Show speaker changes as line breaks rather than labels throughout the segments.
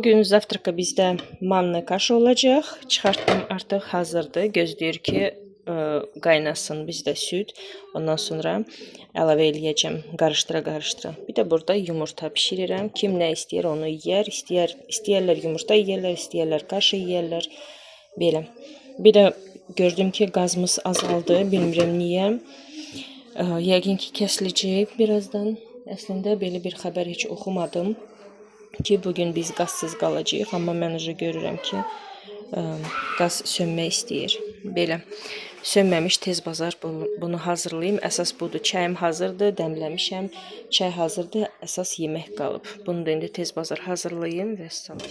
Bugün завтрака bizdə manna kaşa olacaq. Çıxartdım, artıq hazırdır. Gözləyir ki, qaynasın bizdə süd. Ondan sonra əlavə eləyəcəm, qarışdıra-qarışdıra. Bir də burada yumurta bişirirəm. Kim nə istəyir onu yeyər. İstəyərlər yumurta yeyərlər, istəyərlər kaşa yeyərlər. Belə. Bir də gördüm ki, qazımız azaldı. Bilmirəm niyə. Yəqin ki, kəsiləcək birazdan. Əslində belə bir xəbər heç oxumadım ki, bugün biz qazsız qalacağıq, amma mən uca görürəm ki, qaz sönmək istəyir. Belə, sönməmiş tez bazar bunu hazırlayım. Əsas budur, çayım hazırdır, dəmləmişəm, çay hazırdır, əsas yemək qalıb. Bunu da indi tez bazar hazırlayım və salam.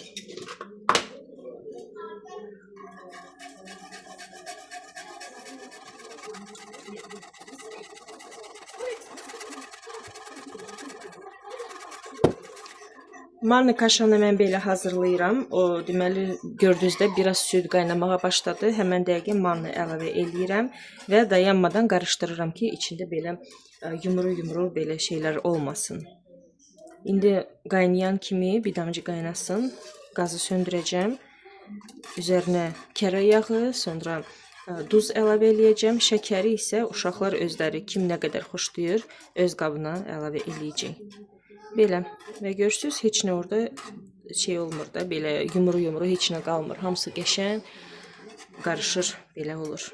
Manna kaşanı mən belə hazırlayıram. O, deməli, gördüyünüzdə biraz süd qaynamağa başladı. Həmən dəqiqə manna əlavə eləyirəm və dayanmadan qarışdırıram ki, içində belə yumru-yumru belə şeylər olmasın. İndi qaynayan kimi bir damcı qaynasın. Qazı söndürəcəm. Üzərinə kərə yağı, sonra duz əlavə eləyəcəm. Şəkəri isə uşaqlar özləri kim nə qədər xoşlayır, öz qabına əlavə eləyəcək. Belə. Və görürsünüz, heç nə orada şey olmur da, belə yumru-yumru heç nə qalmır. Hamısı qəşəng qarışır, belə olur.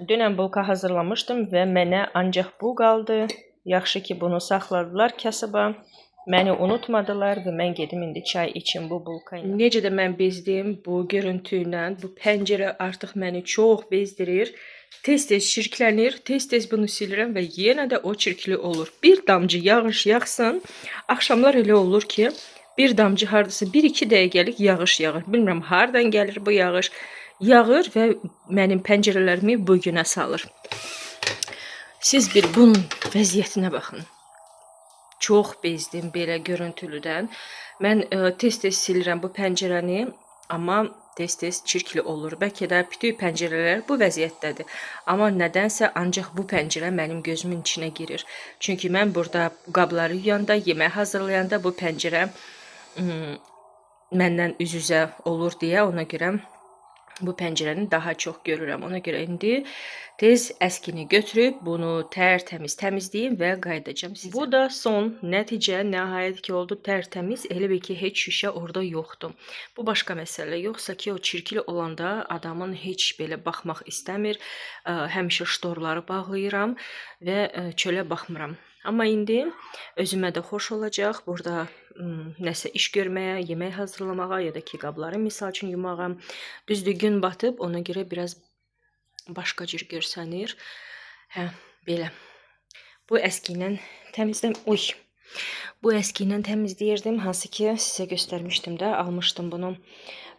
Dünən bulka hazırlamışdım və mənə ancaq bu qaldı. Yaxşı ki, bunu saxladılar kasaba. Məni unutmadılar və mən gedim indi çay içim bu bulka ilə. Necə də mən bezdim bu görüntü ilə, bu pəncərə artıq məni çox bezdirir. Tez-tez çirklənir, tez-tez bunu silirəm və yenə də o çirkli olur. Bir damcı yağış yağsın, axşamlar elə olur ki, bir damcı hardasa 1-2 dəqiqəlik yağış yağır. Bilmirəm hardan gəlir bu yağış. Yağır və mənim pəncərələrimi bu günə salır. Siz bir bunun vəziyyətinə baxın. Çox bezdim belə görüntülüdən. Mən tez-tez silirəm bu pəncərəni, amma tez-tez çirkli olur. Bəlkə də bütün pəncərələr bu vəziyyətdədir. Amma nədənsə ancaq bu pəncərə mənim gözümün içinə girir. Çünki mən burada qabları yuyanda, yemək hazırlayanda bu pəncərə məndən üz-üzə olur deyə ona görə bu pəncərəni daha çox görürəm. Ona görə indi tez əskini götürüb bunu tərtəmiz təmizləyim və qayıdacağım sizə. Bu da son nəticə. Nəhayət ki oldu tərtəmiz. Elə bil ki, heç şüşə orada yoxdur. Bu başqa məsələ. Yoxsa ki, o çirkli olanda adamın heç belə baxmaq istəmir. Həmişə ştorları bağlayıram və çölə baxmıram. Amma indi özümə də xoş olacaq. Burada nəsə iş görməyə, yemək hazırlamağa ya da ki, qabları misal üçün yumağa. Düzdür, gün batıb, ona görə biraz başqa cür görsənir. Hə, belə. Bu əski ilə təmizləm. Oy. Bu əski ilə təmizləyirdim. Hansı ki, sizə göstərmişdim də, almışdım bunu.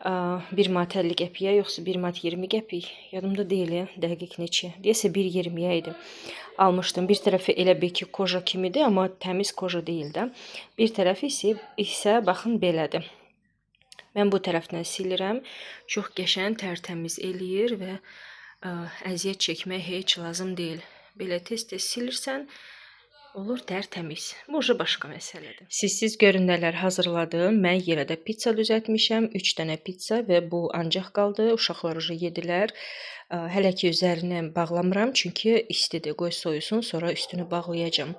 1 manat 50 qəpiyə, yoxsa 1 manat 20 qəpik. Yadımda deyil, dəqiq neçə. Deyəsə 1.20-yə idi. Almışdım. Bir tərəfi elə bil ki, koja kimidir, amma təmiz koja deyil də. Bir tərəfi isə baxın belədir. Mən bu tərəfdən silirəm. Çox qəşəng, tərtəmiz eləyir və əziyyət çəkmək heç lazım deyil. Belə tez-tez silirsən, olur tərtəmiz. Bu uca başqa məsələdir. Siz görün nələr hazırladım. Mən yenə də pizza düzəltmişəm. 3 dənə pizza və bu ancaq qaldı. Uşaqlar uca yedilər. Hələ ki üzərini bağlamıram, çünki istidir. Qoy soyusun, sonra üstünü bağlayacağam.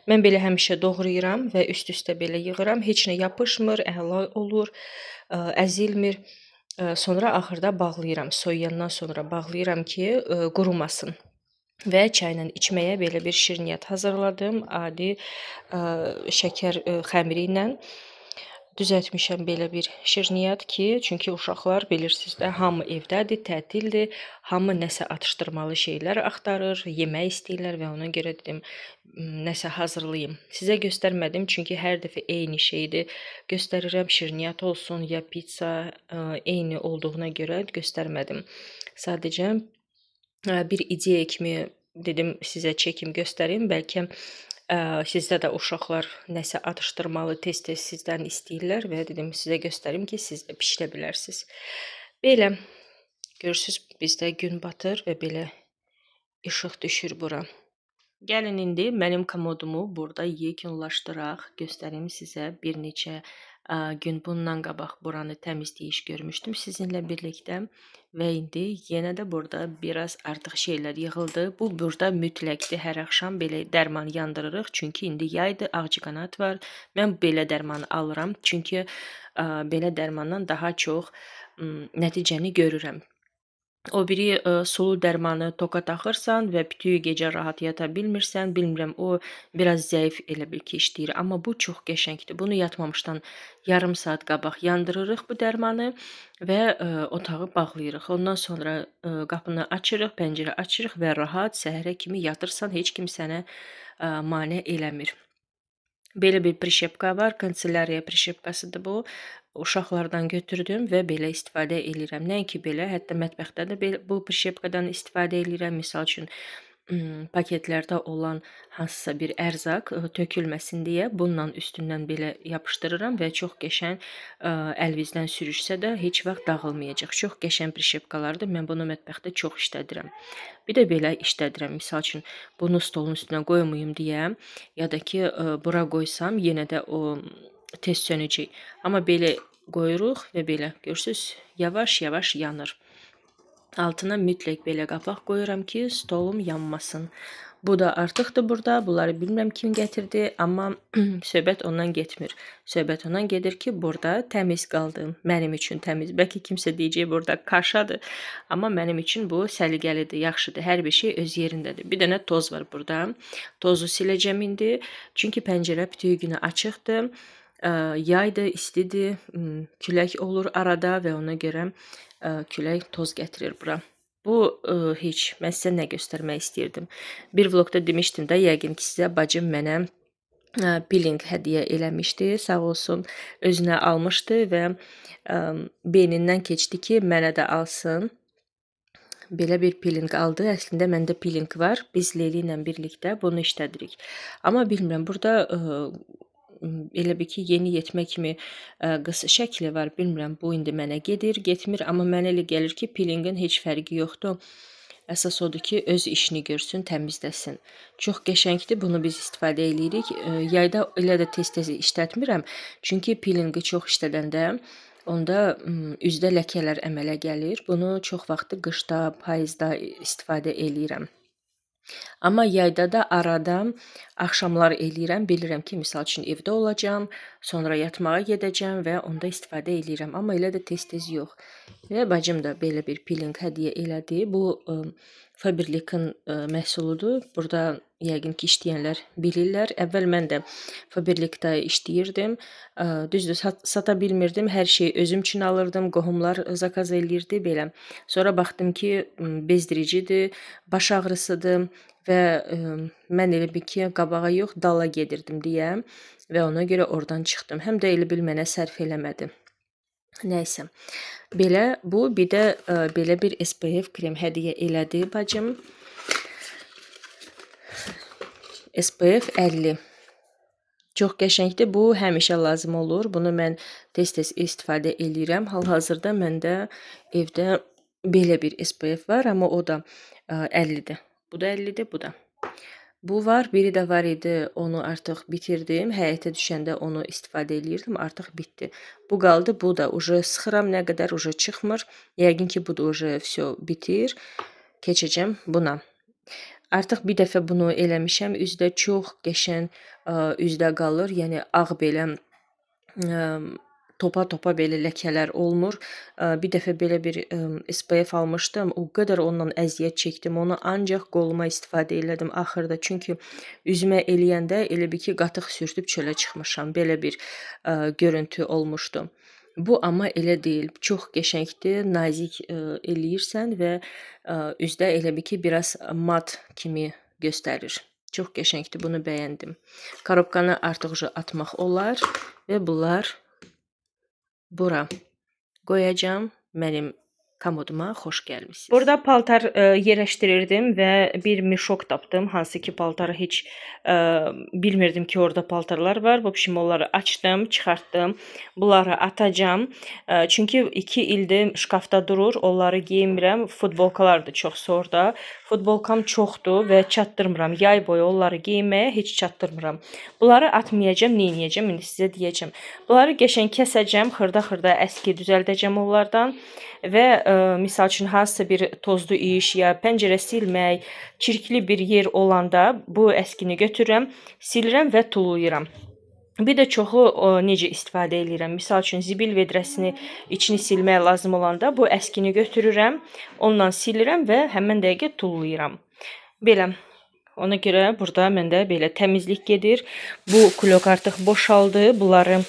Mən belə həmişə doğrayıram və üst-üstə belə yığıram. Heç nə yapışmır, əla olur, əzilmir. Sonra axırda bağlayıram. Soyuyandan sonra bağlayıram ki, qurumasın. Və çayla içməyə belə bir şirniyyat hazırladım. Adi şəkər xəmiri ilə düzəltmişəm belə bir şirniyyat ki, çünki uşaqlar bilirsiniz də, hamı evdədir, tətildir, hamı nəsə atışdırmalı şeylər axtarır, yemək istəyirlər və ona görə dedim nəsə hazırlayım. Sizə göstərmədim, çünki hər dəfə eyni şeydir. Göstərirəm, şirniyyat olsun ya pizza, eyni olduğuna görə göstərmədim. Sadəcə bir ideya kimi dedim sizə çəkim, göstərim. Bəlkə sizdə də uşaqlar nəsə atışdırmalı tez-tez sizdən istəyirlər və dedim sizə göstərim ki, siz də bişirə bilərsiniz. Belə. Görürsüz, bizdə gün batır və belə işıq düşür bura. Gəlin indi mənim komodumu burada yekunlaşdıraq. Göstərim sizə bir neçə gün bundan qabaq buranı təmizləyiş görmüşdüm sizinlə birlikdə və indi yenə də burada biraz artıq şeylər yığıldı. Bu burada mütləqdir. Hər axşam belə dərman yandırırıq. Çünki indi yaydır, ağcaqanad var. Mən belə dərmanı alıram. Çünki belə dərmandan daha çox nəticəni görürəm. O biri sulu dərmanı toka taxırsan və bütün gecə rahat yata bilmirsən. Bilmirəm, o biraz zəif elə bil ki işləyir. Amma bu çox qəşəngdir. Bunu yatmamışdan yarım saat qabaq yandırırıq bu dərmanı və otağı bağlayırıq. Ondan sonra qapını açırıq, pəncərə açırıq və rahat səhərə kimi yatırsan, heç kim sənə mane eləmir. Belə bir prişepka var, kanselyariya prişepkasıdır bu. Uşaqlardan götürdüm və belə istifadə eləyirəm. Nəinki belə, hətta mətbəxdə də belə, bu prişepkadan istifadə eləyirəm. Misal üçün, paketlərdə olan hansısa bir ərzaq tökülməsin deyə bununla üstündən belə yapışdırıram və çox qəşəng əlvizdən sürüşsə də heç vaxt dağılmayacaq. Çox qəşəng prişepkalardır. Mən bunu mətbəxdə çox işlədirəm. Bir də belə işlədirəm. Misal üçün, bunu stolun üstünə qoymayım deyə ya da ki, bura qoysam yenə də o tez sönəcək. Amma belə qoyuruq və belə görürsüz, yavaş-yavaş yanır. Altına mütləq belə qapaq qoyuram ki, stolum yanmasın. Bu da artıqdır burada. Bunları bilmirəm kim gətirdi, amma söhbət ondan getmir. Söhbət ondan gedir ki, burada təmiz qaldı. Mənim üçün təmiz. Bəlkə kimsə deyəcək burada kaşadır. Amma mənim üçün bu səliqəlidir, yaxşıdır. Hər bir şey öz yerindədir. Bir dənə toz var burada. Tozu siləcəm indi. Çünki pəncərə bütün günü açıqdır. Yaydır, istidir, külək olur arada və ona görə külək toz gətirir bura. Bu heç, mən sizə nə göstərmək istəyirdim. Bir vlogda demişdim də, yəqin ki sizə bacım mənə peeling hədiyyə eləmişdi. Sağ olsun, özünə almışdı və beynindən keçdi ki, mənə də alsın. Belə bir peeling aldı. Əslində məndə peeling var. Biz Leyli ilə birlikdə bunu işlədirik. Amma bilmirəm, burada elə bir ki, yeni yetmə kimi qız şəkli var. Bilmirəm, bu indi mənə gedir, getmir. Amma mənə elə gəlir ki, peelingin heç fərqi yoxdur. Əsas odur ki, öz işini görsün, təmizləsin. Çox qəşəngdir, bunu biz istifadə eləyirik. Yayda elə də tez-tez işlətmirəm. Çünki peelingi çox işlədəndə onda üzdə ləkələr əmələ gəlir. Bunu çox vaxtı qışda, payızda istifadə eləyirəm. Amma yayda da arada axşamlar eləyirəm. Bilirəm ki, misal üçün evdə olacağam, sonra yatmağa gedəcəm və onda istifadə eləyirəm. Amma elə də tez-tez yox. Və bacım da belə bir peeling hədiyyə elədi. Bu Faberlic-in məhsuludur. Burada yəqin ki, işləyənlər bilirlər. Əvvəl mən də Faberlic-də işləyirdim. Düzdür, sata bilmirdim. Hər şeyi özüm üçün alırdım. Qohumlar zakaz eləyirdi belə. Sonra baxdım ki, bezdiricidir, baş ağrısıdır və mən elə bil ki, qabağa yox, dala gedirdim deyə və ona görə oradan çıxdım. Həm də elə bil mənə sərf eləmədi. Nəysə, belə bu, bir də belə bir SPF krem hədiyyə elədi bacım. SPF 50. Çox qəşəngdir. Bu həmişə lazım olur. Bunu mən tez-tez istifadə eləyirəm. Hal-hazırda məndə evdə belə bir SPF var, amma o da 50-dir. Bu da 50-dir, bu da. Bu var, biri də var idi, onu artıq bitirdim. Həyətə düşəndə onu istifadə eləyirdim, artıq bitdi. Bu qaldı, bu da uje sıxıram nə qədər, uje çıxmır. Yəqin ki, bu da uje vso bitir. Keçəcəm buna. Artıq bir dəfə bunu eləmişəm. Üzdə çox qəşəng, üzdə qalır. Yəni ağ belə, topa-topa belə ləkələr olmur. Bir dəfə belə bir SPF almışdım. O qədər ondan əziyyət çəkdim. Onu ancaq qoluma istifadə elədim axırda. Çünki üzümə eləyəndə elə bil ki, qatıq sürtüb çölə çıxmışam. Belə bir görüntü olmuşdu. Bu amma elə deyil. Çox qəşəngdir, nazik eləyirsən və üzdə elə bil ki, biraz mat kimi göstərir. Çox qəşəngdir, bunu bəyəndim. Korobkanı artıq atmaq olar və bunlar bura qoyacağam. Mənim Komoduma xoş gəlmisiniz. Burada paltar yerləşdirirdim və bir mişok tapdım. Hansı ki paltarı heç bilmirdim ki orada paltarlar var. В общем, onları açdım, çıxartdım. Bunları atacağım. Çünki 2 ildir şkafda durur. Onları geyinmirəm. Futbolkalar da çoxsa orada. Futbolkam çoxdur və çatdırmıram. Yay boyu onları geyinməyə heç çatdırmıram. Bunları atmayacağım, nə edəcəm? İndi sizə deyəcəm. Bunları qəşəng kəsəcəm, xırda-xırda əski düzəldəcəm onlardan və misal üçün hansısa bir tozlu iş ya pəncərə silmək, çirkli bir yer olanda bu əskini götürürəm, silirəm və tullayıram. Bir də çoxu necə istifadə eləyirəm. Misal üçün zibil vedrəsini içini silmək lazım olanda bu əskini götürürəm, ondan silirəm və həmən dəqiqə tullayıram. Belə. Ona görə burada məndə belə təmizlik gedir. Bu kulok artıq boşaldı. Bunları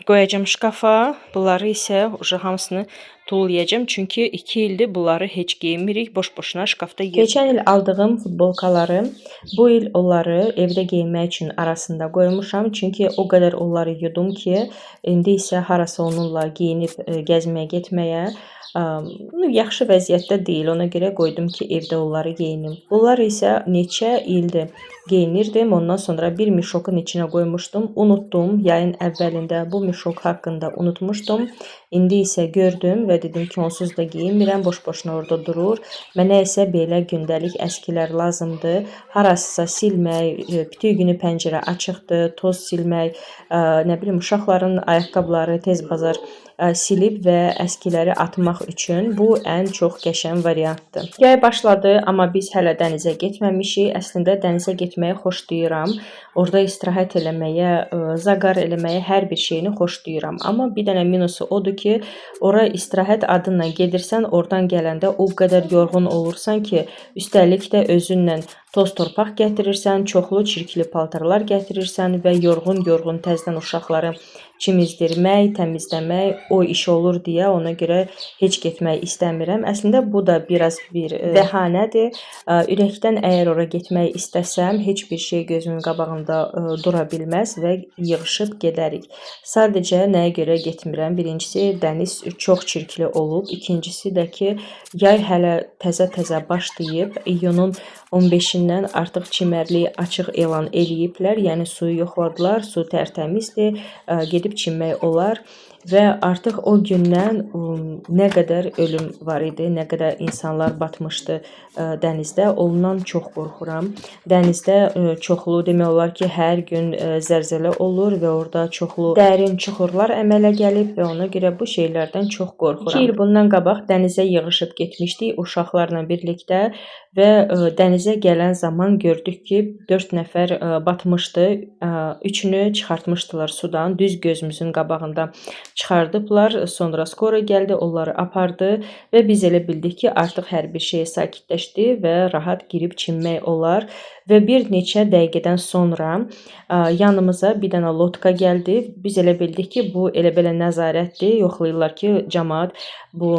qoyacağam şkafa. Bunları isə uca hamısını tullayacağam. Çünki 2 ildir bunları heç geyinmirik. Boş-boşuna şkafda yer. Keçən il aldığım futbolkaları bu il onları evdə geyinmək üçün arasında qoymuşam. Çünki o qədər onları yudum ki, indi isə harasa onunla geyinib gəzməyə getməyə yaxşı vəziyyətdə deyil. Ona görə qoydum ki, evdə onları geyinim. Bunlar isə neçə ildir geyinirdim. Ondan sonra bir mişokun içinə qoymuşdum. Unutdum. Yayın əvvəlində bu mişok haqqında unutmuşdum. İndi isə gördüm və dedim ki, onsuz da geyinmirəm. Boş-boşuna orada durur. Mənə isə belə gündəlik əskilər lazımdır. Harasısa silmək, bütün günü pəncərə açıqdır, toz silmək, nə bilim uşaqların ayaqqabıları tez bazar silib və əskiləri atmaq üçün bu ən çox qəşəng variantdır. Yay başladı, amma biz hələ dənizə getməmişik. Əslində dənizə getməyi xoşlayıram. Orada istirahət eləməyə, zaqar eləməyə, hər bir şeyini xoşlayıram. Amma bir dənə minusu odur ki, ora istirahət adınla gedirsən, oradan gələndə o qədər yorğun olursan ki, üstəlik də özünlə toz torpaq gətirirsən, çoxlu çirkli paltarlar gətirirsən və yorğun-yorğun təzədən uşaqları çimizdirmək, təmizləmək o iş olur deyə ona görə heç getmək istəmirəm. Əslində bu da biraz bir bəhanədir. Ürəkdən əgər ora getmək istəsəm, heç bir şey gözümün qabağında dura bilməz və yığışıb gedərik. Sadəcə nəyə görə getmirəm? Birincisi, dəniz çox çirkli olub. İkincisi də ki, yay hələ təzə-təzə başlayıb. İyunun 15-dən artıq çimərliyi açıq elan eləyiblər. Yəni suyu yoxladılar, su tərtəmizdir, gedib çimmək olar və artıq o gündən nə qədər ölüm var idi, nə qədər insanlar batmışdı dənizdə, ondan çox qorxuram. Dənizdə çoxlu, demək olar ki, hər gün zəlzələ olur və orada çoxlu dərin çuxurlar əmələ gəlib və ona görə bu şeylərdən çox qorxuram. 2 il bundan qabaq dənizə yığışıb getmişdik uşaqlarla birlikdə və dənizə gələn zaman gördük ki, 4 nəfər batmışdı. 3-ünü çıxartmışdılar sudan, düz gözümüzün qabağında çıxardıblar. Sonra skora gəldi, onları apardı və biz elə bildik ki, artıq hər bir şey sakitləşdi və rahat girib çimmək olar. Və bir neçə dəqiqədən sonra yanımıza bir dənə lotka gəldi. Biz elə bildik ki, bu elə belə nəzarətdir. Yoxlayırlar ki, camaat bu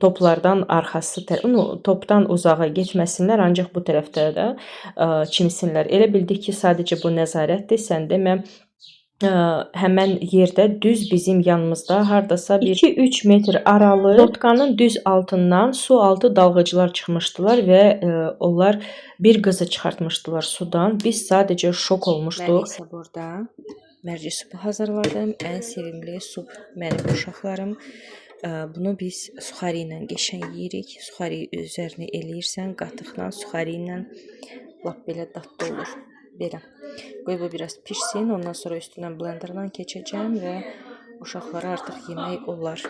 toplardan arxası, topdan uzağa getməsinlər, ancaq bu tərəfdə də çimsinlər. Elə bildik ki, sadəcə bu nəzarətdir. Sən demə, həmən yerdə düz bizim yanımızda hardasa bir 2-3 metr aralı lotkanın düz altından su altı dalğıcılar çıxmışdılar və onlar bir qızı çıxartmışdılar sudan. Biz sadəcə şok olmuşduq. Mən isə burada mərci supu hazırladım. Ən sevimli sup mənim uşaqlarım. Bunu biz suxari ilə qəşəng yeyirik. Suxari üzərinə eləyirsən, qatıqla, suxari ilə lap belə dadlı olur. Belə. Qoy bu biraz pişsin, ondan sonra üstündən blenderdan keçəcəm və uşaqlara artıq yemək olar.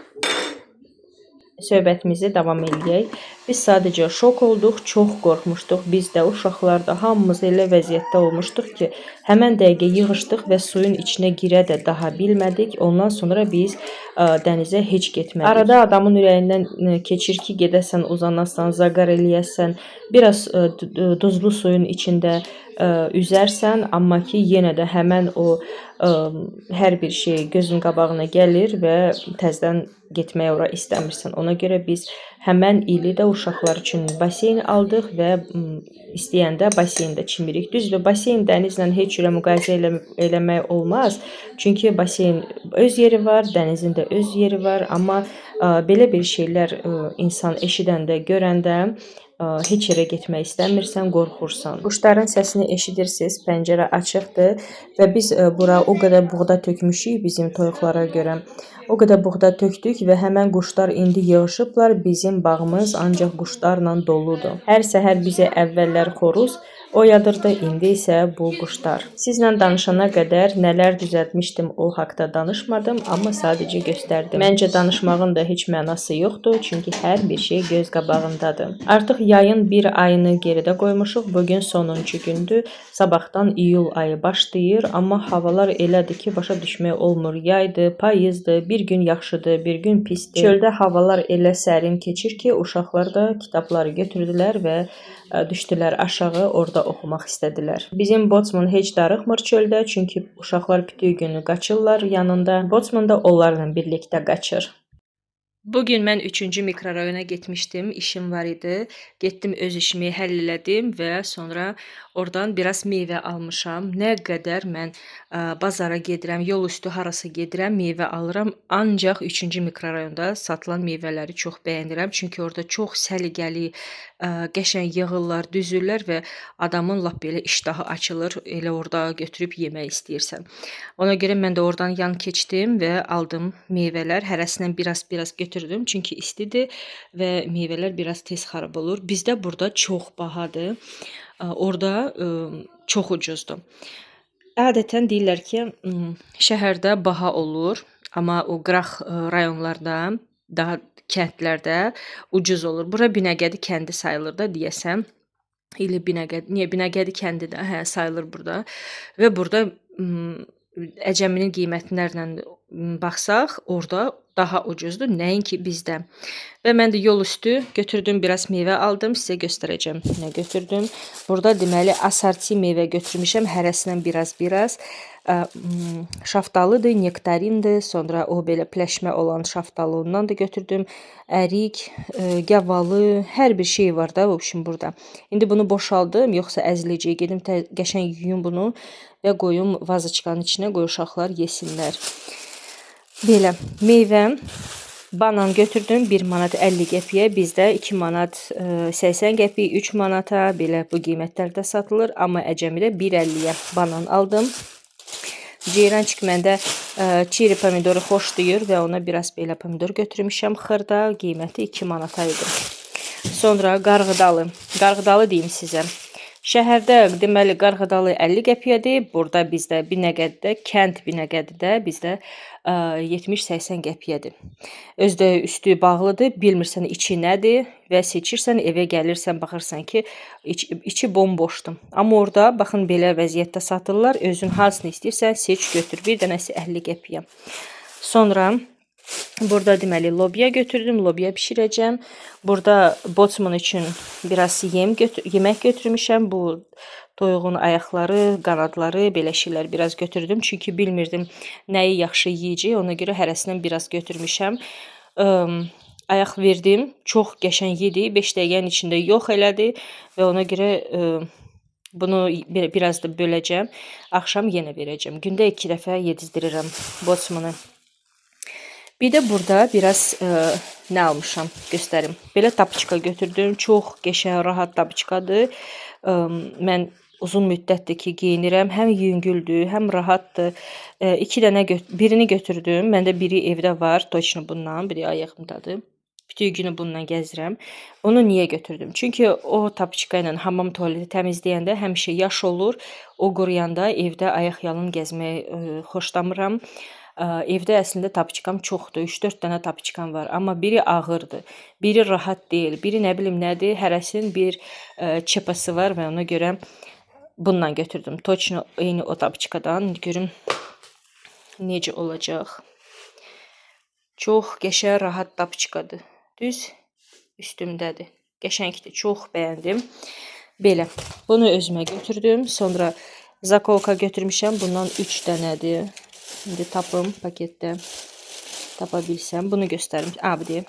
Söhbətimizi davam eləyək. Biz sadəcə şok olduq, çox qorxmuşduq. Biz də, uşaqlar da, hamımız elə vəziyyətdə olmuşduq ki, həmən dəqiqə yığışdıq və suyun içinə girə də daha bilmədik. Ondan sonra biz dənizə heç getmədik. Arada adamın ürəyindən keçir ki, gedəsən, uzanasan, zaqar eləyəsən, biraz duzlu suyun içində üzərsən, amma ki, yenə də həmən o hər bir şey gözün qabağına gəlir və təzədən getməyə ora istəmirsən. Ona görə biz Həmən ili də uşaqlar üçün baseyn aldıq və istəyəndə baseyndə çimirik. Düzdür, baseyn dənizlə heç cürə müqayisə eləmək olmaz. Çünki baseyn öz yeri var, dənizin də öz yeri var, amma belə bir şeylər insan eşidəndə, görəndə heç yerə getmək istəmirsən, qorxursan. Quşların səsini eşidirsiniz, pəncərə açıqdır və biz bura o qədər buğda tökmüşük bizim toyuqlara görə. O qədər buğda tökdük və həmən quşlar indi yığışıblar. Bizim bağımız ancaq quşlarla doludur. Hər səhər bizə əvvəllər xoruz oyadırdı, indi isə bu quşlar. Sizlə danışana qədər nələr düzəltmişdim o haqda danışmadım, amma sadəcə göstərdim. Məncə danışmağın da heç mənası yoxdur, çünki hər bir şey göz qabağındadır. Artıq yayın bir ayını geridə qoymuşuq. Bugün sonuncu gündür. Sabahdan iyul ayı başlayır, amma havalar elədir ki, başa düşmək olmur. Yaydır, payızdır, bir gün yaxşıdır, bir gün pisdir. Çöldə havalar elə sərin keçir ki, uşaqlar da kitabları götürdülər və düşdülər aşağı, orada oxumaq istədilər. Bizim Botsman heç darıxmır çöldə, çünki uşaqlar bütün günü qaçırlar yanında. Botsman da onlarla birlikdə qaçır. Bugün mən 3-cü mikrorayona getmişdim, işim var idi. Getdim öz işimi həll elədim və sonra oradan biraz meyvə almışam. Nə qədər mən bazara gedirəm, yol üstü harasa gedirəm, meyvə alıram. Ancaq 3-cü mikrorayonda satılan meyvələri çox bəyənirəm. Çünki orada çox səliqəli, qəşəng yığırlar, düzürlər və adamın lap belə iştahı açılır. Elə orada götürüb yemək istəyirsən. Ona görə mən də oradan yan keçdim və aldım meyvələr. Hərəsindən biraz-biraz götürdüm. Çünki istidir və meyvələr biraz tez xarab olur. Bizdə burada çox bahadır. Orada çox ucuzdur. Adətən deyirlər ki, şəhərdə baha olur, amma o qıraq rayonlarda, daha kəndlərdə ucuz olur. Bura Binəqədi kəndi sayılır da deyəsən. İli Binəqədi, niyə Binəqədi kəndi də, hə, sayılır burada. Və burada Əcəminin qiymətlərlə baxsaq, orada daha ucuzdur, nəinki bizdə. Və mən də yol üstü götürdüm, biraz meyvə aldım, sizə göstərəcəm nə götürdüm. Burada deməli assorti meyvə götürmüşəm, hərəsindən biraz-biraz. Şaftalıdır, nektarindir, sonra o belə pləşmə olan şaftalı ondan da götürdüm. Ərik, gavalı, hər bir şey var da, vəbşim burada. İndi bunu boşaldım, yoxsa əziləcək. Gedim qəşəng yuyum bunu və qoyum vazaçkanın içinə, qoy uşaqlar yesinlər. Belə meyvə, banan götürdüm 1 manat 50 qəpiyə, bizdə 2 manat 80 qəpik, 3 manata belə bu qiymətlərdə satılır, amma Əcəmidə 1.50-yə banan aldım. Ceyrançik məndə çeri pomidoru xoşlayır və ona biraz belə pomidor götürmüşəm xırda, qiyməti 2 manata idi. Sonra qarğıdalı, qarğıdalı deyim sizə. Şəhərdə deməli qarğıdalı 50 qəpiyədir. Burada bizdə Binəqədidə, kənd Binəqədidə bizdə 70-80 qəpiyədir. Özdə üstü bağlıdır, bilmirsən içi nədir və seçirsən, evə gəlirsən, baxırsan ki, içi bomboşdur. Amma orada baxın belə vəziyyətdə satırlar. Özün hansını istəyirsən seç, götür. Bir dənəsi 50 qəpiyə. Sonra burada deməli lobya götürdüm, lobya bişirəcəm. Burada Botsman üçün biraz yemək götürmüşəm. Bu toyuğun ayaqları, qanadları, belə şeylər biraz götürdüm. Çünki bilmirdim nəyi yaxşı yeyəcək. Ona görə hərəsindən biraz götürmüşəm. Ayaq verdim. Çox qəşəng yedi. 5 dəqiqənin içində yox elədi və ona görə bunu biraz da böləcəm. Axşam yenə verəcəm. Gündə 2 dəfə yedizdirirəm Botsmanı. Bir də burada biraz nə almışam, göstərim. Belə tapıçka götürdüm. Çox qəşəng, rahat tapıçkadır. Mən uzun müddətdir ki, geyinirəm. Həm yüngüldür, həm rahatdır. 2 dənə birini götürdüm. Məndə biri evdə var, toçno bundan, biri ayağımdadır. Bütün günü bununla gəzirəm. Onu niyə götürdüm? Çünki o tapıçka ilə hamam tualeti təmizləyəndə həmişə yaş olur. O quruyanda evdə ayaq yalın gəzməyi xoşlamıram. Evdə əslində tapıçkam çoxdur. 3-4 dənə tapıçkam var. Amma biri ağırdır, biri rahat deyil, biri nə bilim nədir. Hərəsinin bir çepası var və ona görə bundan götürdüm. Toçno eyni o tapıçkadan. Görüm necə olacaq. Çox qəşəng, rahat tapıçkadır. Düz üstümdədir. Qəşəngdir. Çox bəyəndim. Belə. Bunu özümə götürdüm. Sonra zakolka götürmüşəm. Bundan 3 dənədir. İndi tapım paketdə. Tapa bilsəm. Bunu göstərim. A, bu deyil.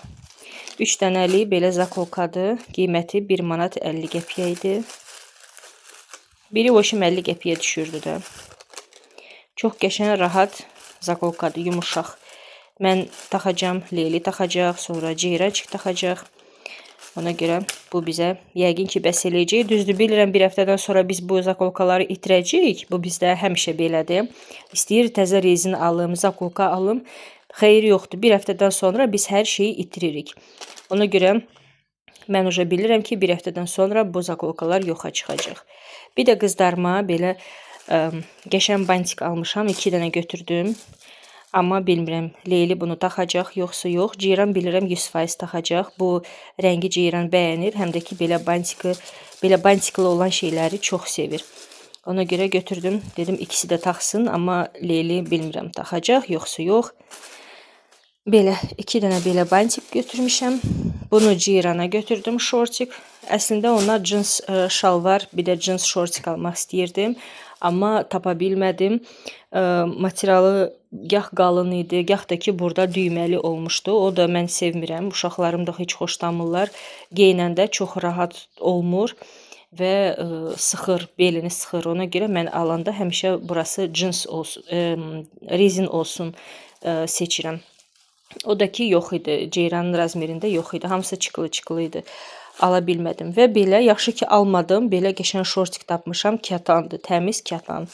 3 dənəlik belə zakolkadır. Qiyməti 1 manat 50 qəpiyə idi. Biri o 50 qəpiyə düşürdü də. Çox qəşəng, rahat zakolkadır, yumuşaq. Mən taxacam, Leyli taxacaq, sonra Ceyrancık taxacaq. Ona görə bu bizə yəqin ki bəs eləyəcək. Düzdür, bilirəm bir həftədən sonra biz bu zakolkaları itirəcəyik. Bu bizdə həmişə belədir. İstəyir təzə rezin alım, zakolka alım. Xeyri yoxdur. Bir həftədən sonra biz hər şeyi itiririk. Ona görə mən uca bilirəm ki, bir həftədən sonra bu zakolkalar yoxa çıxacaq. Bir də qızlarıma belə qəşəng bantik almışam. 2 dənə götürdüm. Amma bilmirəm, Leyli bunu taxacaq, yoxsa yox. Ceyran bilirəm 100% taxacaq. Bu rəngi Ceyran bəyənir. Həm də ki, belə bantikı, belə bantikli olan şeyləri çox sevir. Ona görə götürdüm. Dedim ikisi də taxsın, amma Leyli bilmirəm taxacaq, yoxsa yox. Belə 2 dənə belə bantik götürmüşəm. Bunu Ceyrana götürdüm şortik. Əslində ona cins şalvar, bir də cins şortik almaq istəyirdim. Amma tapa bilmədim. Materialı gah qalın idi, gah da ki burada düyməli olmuşdu. O da mən sevmirəm. Uşaqlarım da heç xoşlamırlar. Geyinəndə çox rahat olmur və sıxır, belini sıxır. Ona görə mən alanda həmişə burası cins olsun, rezin olsun seçirəm. O da ki yox idi. Ceyranın razmerində yox idi. Hamısı çıqılı-çıqılı idi. Ala bilmədim və belə yaxşı ki almadım. Belə qəşəng şortik tapmışam. Kətandır, təmiz kətan.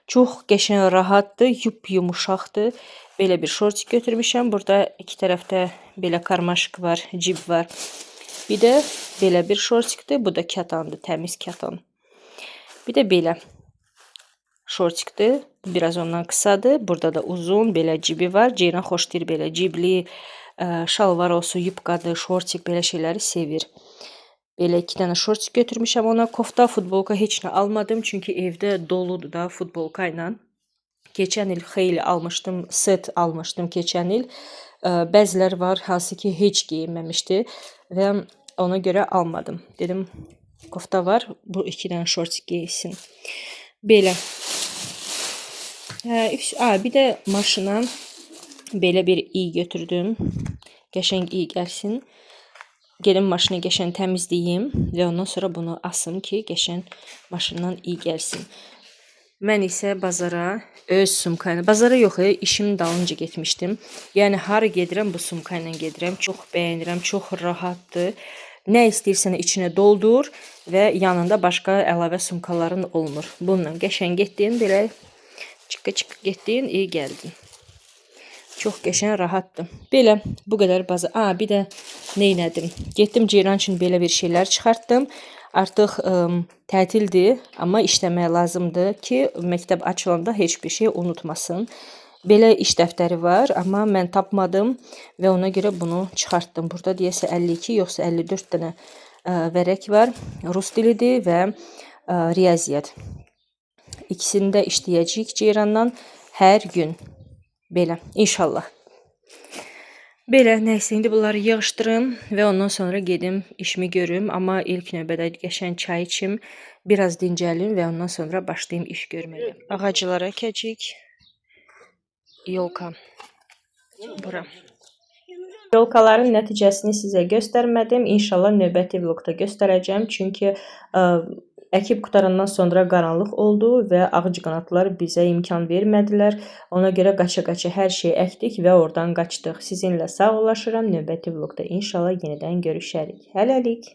Çox qəşəng rahatdır, yup-yumuşaqdır. Belə bir şortik götürmüşəm. Burada iki tərəfdə belə karmaşıq var, cib var. Bir də belə bir şortikdir. Bu da kətandır, təmiz kətan. Bir də belə şortikdir. Biraz ondan qısadır. Burada da uzun belə cibi var. Ceyran xoşlayır belə cibli şalvar olsun, yubkadır, şortik belə şeyləri sevir. Belə 2 dənə şortik götürmüşəm ona. Kofta, futbolka heç nə almadım. Çünki evdə doludur da futbolka ilə. Keçən il xeyli almışdım, set almışdım keçən il. Bəzilər var, hansı ki heç geyinməmişdi və ona görə almadım. Dedim, kofta var, bu 2 dənə şortik geyinsin. Belə. Bir də maşına belə bir iy götürdüm. Qəşəng iy gəlsin. Gedim maşını qəşəng təmizləyim və ondan sonra bunu asım ki, qəşəng maşından iy gəlsin. Mən isə bazara öz sumka ilə, bazara yox, işimin dalınca getmişdim. Yəni hara gedirəm bu sumka ilə gedirəm. Çox bəyənirəm, çox rahatdır. Nə istəyirsən içinə doldur və yanında başqa əlavə sumkaların olmur. Bununla qəşəng getdin, belə çıqqı-çıqqı getdin, iyi gəldin. Çox qəşəng rahatdır. Belə bu qədər bazar. Bir də neynədim? Getdim Ceyran üçün belə bir şeylər çıxartdım. Artıq tətildir, amma işləmək lazımdır ki, məktəb açılanda heç bir şey unutmasın. Belə iş dəftəri var, amma mən tapmadım və ona görə bunu çıxartdım. Burada deyəsə 52 yoxsa 54 dənə vərəq var. Rus dilidir və riyaziyyat. İkisini də işləyəcəyik Ceyrandan hər gün. Belə, inşallah. Belə, nəysə, indi bunları yığışdırım və ondan sonra gedim işimi görüm. Amma ilk növbədə qəşəng çay içim, biraz dincəlim və ondan sonra başlayım iş görməyə. Ağaclara əkəcəyik. Yolka. Bura. Yolkaların nəticəsini sizə göstərmədim. İnşallah növbəti vlogda göstərəcəm. Çünki əkib qutarandan sonra qaranlıq oldu və ağcaqanadlar bizə imkan vermədilər. Ona görə qaça-qaça hər şeyi əkdik və oradan qaçdıq. Sizinlə sağollaşıram. Növbəti vlogda inşallah yenidən görüşərik. Hələlik.